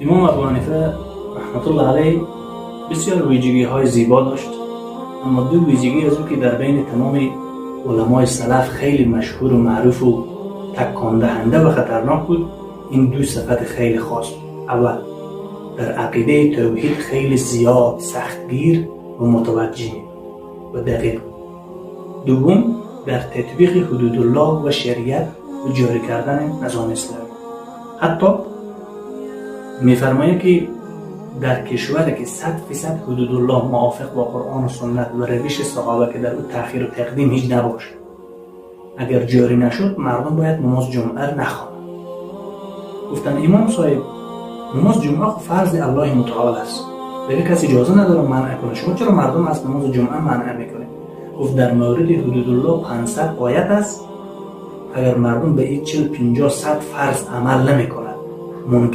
Имом Абу Ҳанифа раҳматуллоҳ алайҳ бисёр вижагиҳои зебо дошт, аммо ду вижагӣ аз ӯ, ки дар байни тамоми уламои салаф хеле машҳуру маъруфу такондаҳанда ва хатарнок буд, ин ду сифати хеле хос буд. Аввал, дар ақидаи тавҳид хеле зиёд сахтгир ва мутаваҷҷеҳ ва дақиқ. Дуввум, дар татбиқи ҳудудуллоҳ ва шариат ва ҷорӣ кардани низоми исломӣ. Ҳатто мефармояд, ки дар кишваре ки 100% ҳудудуллоҳ мувофиқ бо Қуръону суннат ва равиши саҳоба, ки дар ӯ таъхиру тақдим ҳеҷ набошад, агар ҷорӣ нашуд, мардум бояд намоз ҷумъа нахонанд. Гуфтанд: «Имом соҳиб, намоз ҷумъа фарзи Аллоҳи мутаол аст, дигар кас иҷоза надорад манъ кунад. Шумо чаро мардум аз намози ҷумъа манъ мекунед?» Гуфт: «Дар мавриди ҳудудуллоҳ 500 оят аст. Агар мардум ба ин 40, 50, 100 фарз амал намекунад, мункар